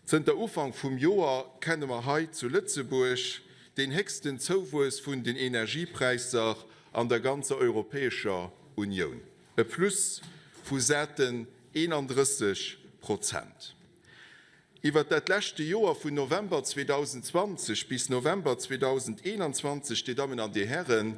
Zënter Ufank vum Joer kenne mer hei zu Lëtzebuerg deen héchsten Zouwuess vun den Energiepräisser an der ganzer Europäescher Unioun, e Plus vu saten 31 Prozent. Iwwert dat leschte Joer, vun November 2020 bis November 2021, Dir Dammen an Dir Hären,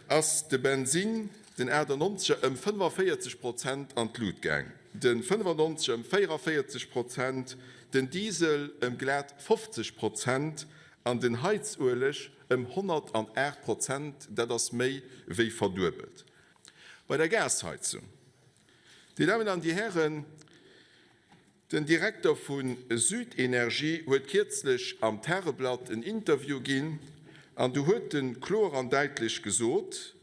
ass de Bensinn, den 98er, ëm 45 Prozent an d'Lut gaang, de 95er ëm 44 Prozent, den Diesel ëm glat 50 Prozent an den Heizueleg ëm 108 Prozent. Dat ass méi wéi verduebelt. Bei der Gasheizung, Dir Dammen an Dir Hären, Den Direkter vu Südenergie huet kierzlech am Tageblatt en Interview ginn an do huet e kloer an däitlech gesot,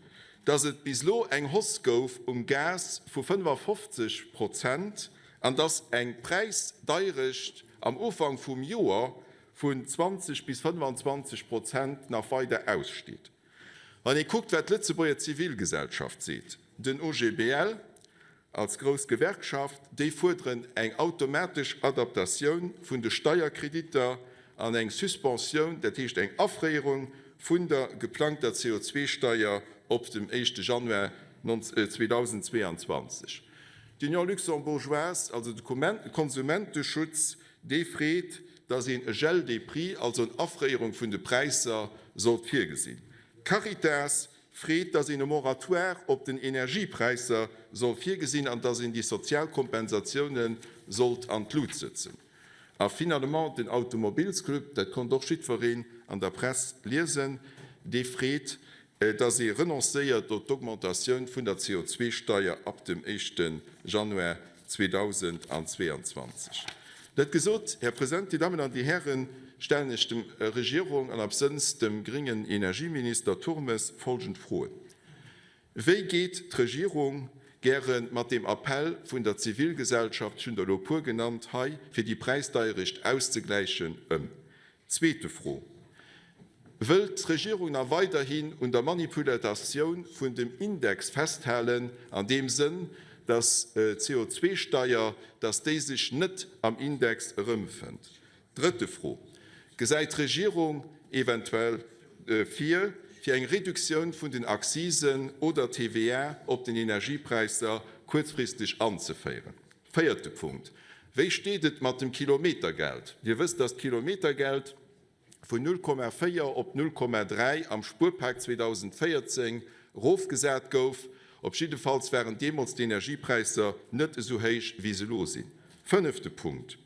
dass et bis elo eng Hausse gouf um Gas vu 55 Prozent an dass eng Präisdeirecht am Ufank vum Joer vun 20 bis 25 Prozent nach weider aussteet. Wann ee kuckt, wat d'Lëtzebuerger Zivilgesellschaft seet, den OGBL, Als grouss Gewerkschaft, déi fuerderen eng automatesch Adaptatioun vun de Steierkreditter an eng Suspensioun, dat heescht eng Afréierung vun der geplangter CO2-Steier op dem éischte Januar 2022. D'Union luxembourgeoise, also de Konsumenteschutz, dee freet, datt een e Gel des prix, also en Afréierung vun de Präisser sollt virgesinn. D'Caritas freet, dass een e Moratoire op den Energiepräisser soll virgesinn an dass een déi sozial Kompensatioune sollt an d'Lut sëtzen. A finalement den Automobilsclub, dat konnt och jiddwereen an der Press liesen, dee freet, dass ee renoncéiert op d'Augmentatioun vun der CO2-Steier ab dem éischte Januar 2022. Dat gesot, Här President, Dir Dammen an Dir Hären, stellen ech dem Regierung an absënns dem gréngen Energieminister Turmes folgend Froen, Wéi geet d'Regierung gäre mat deem Appell vun der Zivilgesellschaft, ech hunn der elo e puer genannt hei, fir déi Präisdeierecht auszegläichen, ëm? Zweete Fro, Wëllt d'Regierung nach weiderhin un der Manipulatatioun vun dem Index festhalen, an deem Sënn, dass d'CO2-Steier, dass déi sech net am Index erëmfënnt? Drëtte Fro, Gesäit d'Regierung eventuell vir, fir eng Reduktioun vun den Accisen oder TVA op den Energiepräisser kuerzfristeg anzeféieren? Véierte Punkt, Wéi steet et mat dem Kilometergeld? Dir wësst, dass d'Kilometergeld vun 0,4 op 0,3 am Spuerpak 2014 erofgesat gouf. Op jiddefalls waren deemools d'Energiepräisser net esou héich, wéi se elo sinn. Fënnefte Punkt,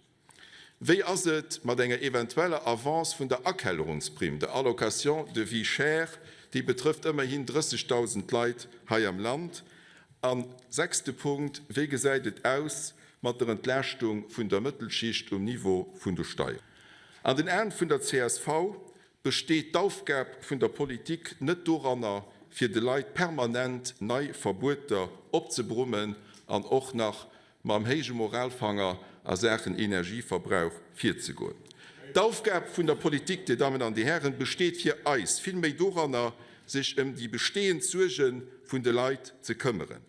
Wéi ass et mat enger eventueller Avance vun der Akellerungsprimm, der Allocation de vie chère? Déi betrëfft ëmmerhin 30.000 Leit hei am Land. A sechste Punkt, Wéi gesäit et aus mat der Entlaaschtung vun der Mëttelschicht um Niveau vun de Steieren? An den Aen vun der csv besteet d'Aufgab vun der Politik net doranner, fir de Leit permanent nei Verbueter opzebrummen an och nach mam héije Moralfanger a Saachen Energieverbrauch virzegoen. D'Aufgab vun der Politik, Dir Dammen an Dir Hären, besteet fir eis villméi doranner, sech ëm déi bestehend Suerge vun de Leit ze këmmeren.